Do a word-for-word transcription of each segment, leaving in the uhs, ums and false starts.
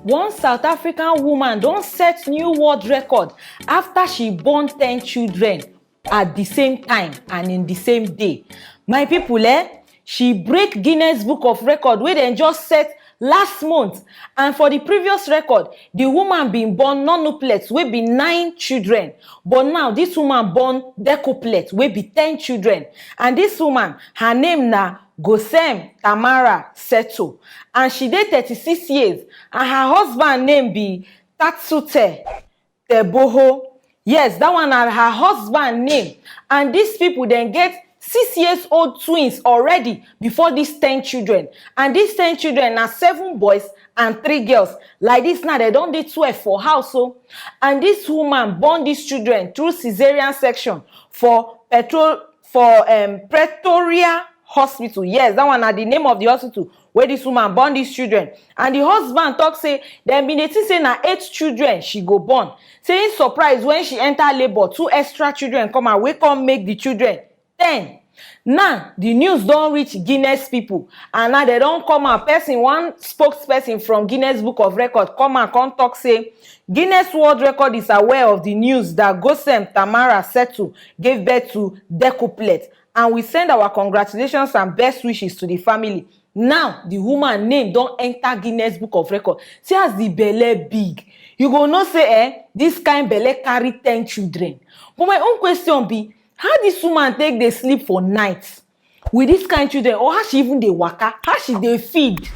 One South African woman don set new world record after she born ten children at the same time and in the same day. My people, eh, she break Guinness Book of Record wey dem just set last month, and for the previous record, the woman bin born nonuplets wey be nine children, but now this woman born decuplet wey be ten children, and this woman, her name na Gosem Tamara Seto, and she dey thirty-six years, and her husband name be Tatsute Teboho. Yes, that one na her husband name, and these people dem get six years old twins already before these ten children, and these ten children na seven boys and three girls. Like this now, dem don dey twelve for house o. And this woman born these children through cesarean section for petrol for um, Pretoria Hospital. Yes, that one na the name of the hospital where this woman born these children. And the husband talk say dem bin dey think say na eight children she go born. Say him surprise when she enter labour, two extra children come out wey come make the children ten. Now the news don reach Guinness people, and now dem don come out. Person, one spokesperson from Guinness Book of Record, come out come talk say Guinness World Record is aware of the news that Gosem Tamara Setu gave birth to decuplet, and we send our congratulations and best wishes to the family. Now the woman name don enter Guinness Book of Record. See as the belle big. You go know say, eh, this kind belle carry ten children. But my own question be, how this woman take dey sleep for night with this kind children, or how she even dey waka, how she dey feed?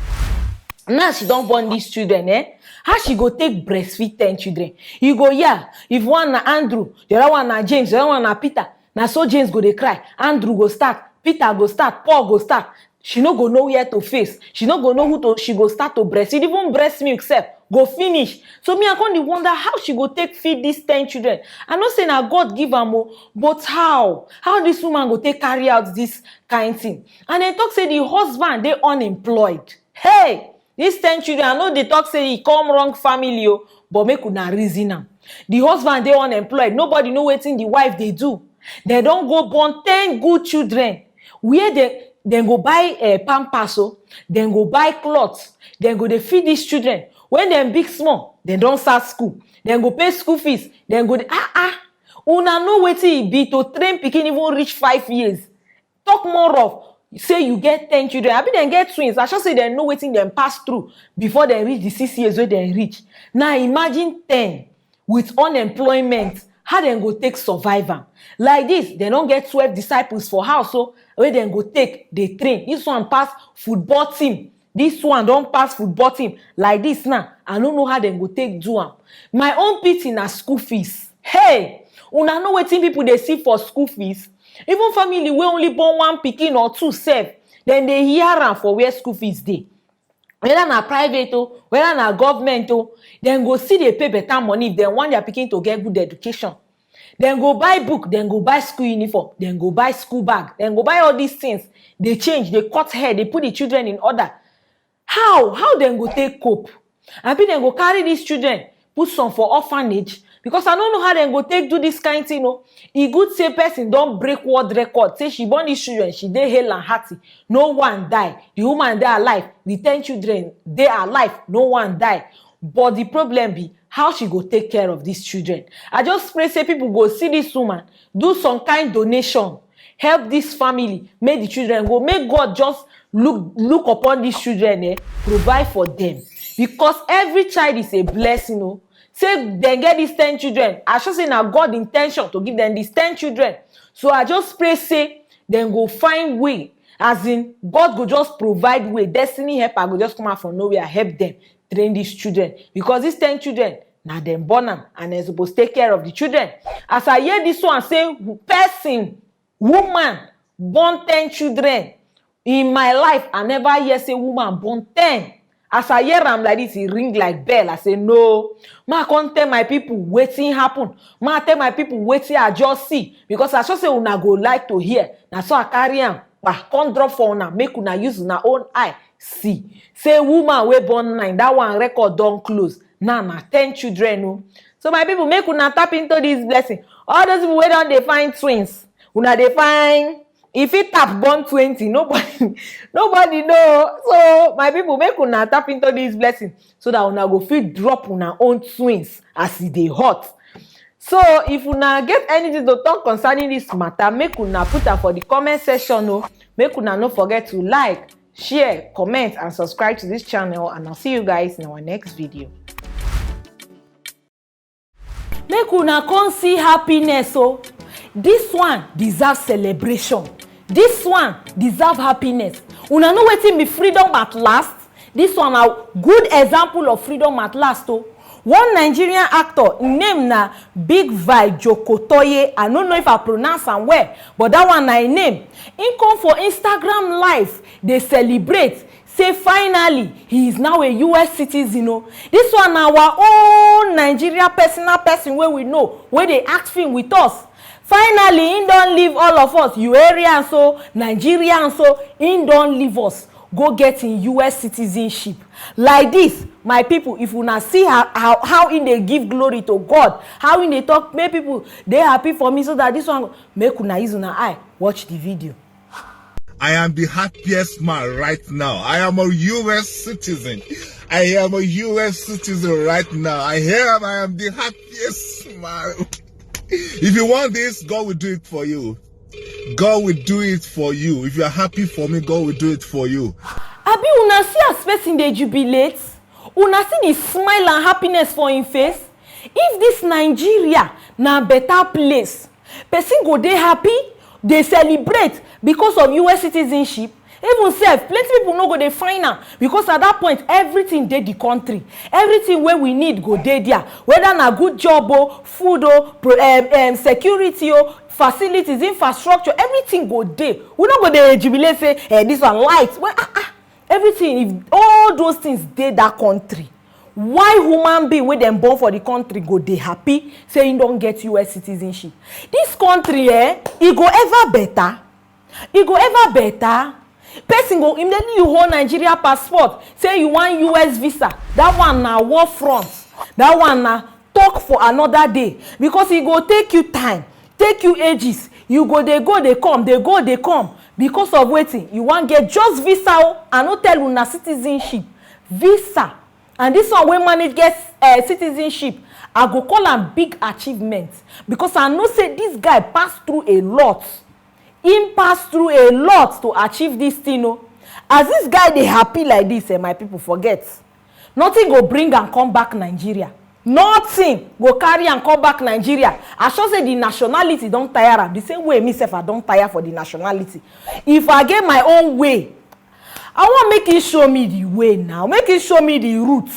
Now she don born these children, eh? How she go take breastfeed ten children? You go, yeah, if one na Andrew, the other one na James, the other one na Peter. Na so James go dey cry, Andrew go start, Peter go start, Paul go start. She no go know where to face. She no go know who to. She go start to breastfeed. Even breast milk sef go finish. So me, I come dey wonder how she go take feed these ten children. I know say na God give am o, but how? How this woman go take carry out this kind thing? And dem talk say the husband dey unemployed. Hey, these ten children, I no dey talk say he come wrong family o, but make una reason am. The husband dey unemployed. Nobody know wetin the wife dey do. Dem don go born ten good children. Where dem dem go buy, eh, pampers o, dem go buy cloth, dem go dey feed these children. When dem big small, dem don start school. Dem go pay school fees. Dem go dey, ah, ah. Una know wetin e be to train pikin even reach five years. Talk more of say you get ten children. Abi dem get twins? I sure say dem know wetin dem pass through before dem reach the six years wey dem reach. Now imagine ten with unemployment. How dem go take survive am? Like this, dem don get twelve disciples for house o, wey dem go take dey train. This one pass football team. This one don pass football team. Like this now, I no know how dem go take do am. My own pity na school fees. Hey, una know wetin people dey see for school fees? Even family wey only born one pikin or two sef, dem dey hear am for where school fees dey. Whether na private o, whether na government o, dem go still dey pay better money if dem want their pikin to get good education. Dem go buy book, dem go buy school uniform, dem go buy school bag, dem go buy all these things, dey change, dey cut hair, dey put the children in order. How? How dem go take cope? Abi dem go carry these children put some for orphanage? Because I no know how dem go take do this kind thing o. E good say person don break world record, say she born these children, she dey hale and hearty, no one die. The woman dey alive, the ten children dey alive, no one die. But the problem be how she go take care of these children. I just pray say people go see this woman, do some kind donation, help this family, make the children go, make God just look look upon these children, eh, provide for them, because every child is a blessing o. Say dem get these ten children, I sure say na God intention to give them these ten children. So I just pray say dem go find way, as in God go just provide way, destiny helper go just come out from nowhere, help them train these children, because these ten children na dem born am and dem suppose take care of the children. As I hear this one say person, woman born ten children, in my life I never hear say woman born ten. As I hear am like this, e ring like bell. I say no. Ma come tell my people wetin happen. Ma tell my people wetin I just see, because I sure say una go like to hear. Na so I carry am, pa, come drop for una, make una use una own eye see. Say woman wey born nine, that one record don close. Now na ten children o. So my people, make una tap into this blessing. All those people wey don dey find twins, una dey find If it tap born twenty, nobody nobody know. So my people, make una tap into this blessing so that una go fit drop una own twins as e dey hot. So if una get anything to talk concerning this matter, make una put am for the comment section o. Make una no forget to like, share, comment and subscribe to this channel, and I'll see you guys in our next video. Make una come see happiness o. This one deserve celebration. This one deserve happiness. Una know wetin be freedom at last? This one na good example of freedom at last o. One Nigerian actor, im name na Big Vi Jokotoye. I no know if I pronounce am well, but that one na im name. Im come for Instagram live dey celebrate say finally he is now a U S citizen o. This one na our own Nigeria personal person wey we know, wey dey act film with us. Finally, he don leave all of us, you Arians o, Nigerians o, he don leave us, go get him U S citizenship. Like this, my people, if una see how, how, how he dey give glory to God, how he dey talk, make people dey happy for me, so that this one, make una use una eye watch the video. I am the happiest man right now. I am a U S citizen. I am a U S citizen right now. I am, I am the happiest man. If you want this, God will do it for you. God will do it for you. If you are happy for me, God will do it for you. Abi una see as person dey jubilate? Una see the smile and happiness for him face? If this Nigeria na better place, person go dey happy, dey celebrate because of U S citizenship. Even sef, plenty people no go dey find am, because at that point, everything dey the country. Everything wey we need go dey there. Whether na good job o, food o, pro-, um, um, security o, facilities, infrastructure, everything go dey. We no go dey jubilate say, eh, this one light. Well, ah, ah, everything, if all those things dey that country, why human being wey dem born for the country go dey happy say he don get U S citizenship? This country, eh, e go ever better? E go ever better? Person go immediately, you hold Nigeria passport, say you want U S visa. That one na war front. That one na talk for another day, because e go take you time, take you ages. You go dey go dey come, dey go dey come. Because of wetin? You wan get just visa o. I no tell una, citizenship, visa. And this one wey manage get, eh, citizenship, I go call am big achievement, because I know say this guy pass through a lot. Him pass through a lot to achieve this thing o. As this guy dey happy like this, eh, my people, forget. Nothing go bring am come back Nigeria. Nothing go carry am come back Nigeria. I sure say the nationality don tire am. The same way me sef, I don tire for the nationality. If I get my own way, I wan make he show me the way now. Make he show me the route.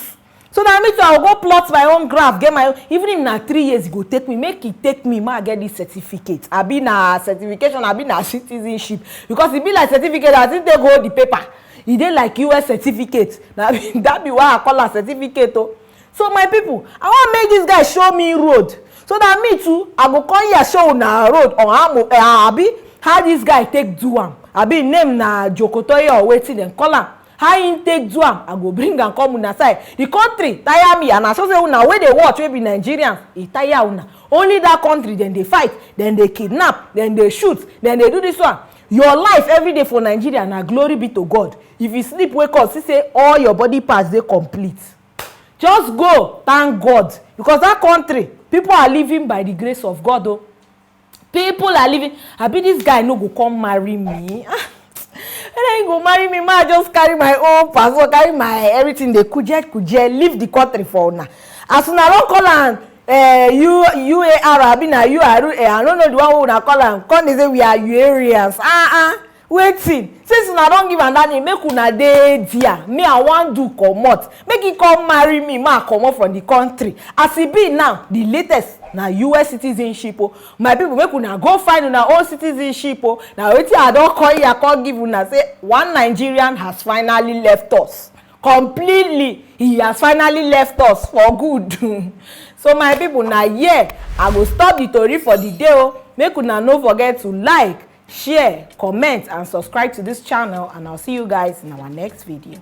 So that me too, I go plot my own graph, get my own. Even if na three years e go take me, make e take me, make I get this certificate. Abi na certification, abi na citizenship. Because e be like certificate, as he take hold the paper, e dey like U S certificate. Na that be why I call am certificate o. So my people, I wan make this guy show me road, so that me too, I go come here show una road on how mo-, eh, abi how this guy take do am. Abi him name na Jokotoye or wetin dem call am. How him take do am, I go bring am come una side. The country tire me, and I sure say una wey dey watch wey be Nigerians, e tire una. Only that country dem dey fight, dem dey kidnap, dem dey shoot, dem dey do this one. Your life every day for Nigeria na glory be to God. If you sleep, wake up, see say all your body parts dey complete. Just go thank God, because that country, people are living by the grace of God o. People are living. Abi this guy no go come marry me? Ah, whether he go marry me, ma just carry my own passport, carry my everything, dey kuje kuje, leave the country for una. As una don call am, eh, U-, U A R, abi na U R A, I no know the one wey una call am. Come dey say we are Uarians. Ah, ah. Wetin? Since una don give am that name, make una dey there. Me, I wan do comot. Make he come marry me, ma comot from the country. As e be now, the latest na U S citizenship o. My people, make una go find una own citizenship o. Na wetin I don call here, come give una say one Nigerian has finally left us completely. He has finally left us for good. So my people, na here I go stop the tori for the day o. Make una no forget to like, share, comment and subscribe to this channel, and I'll see you guys in our next video.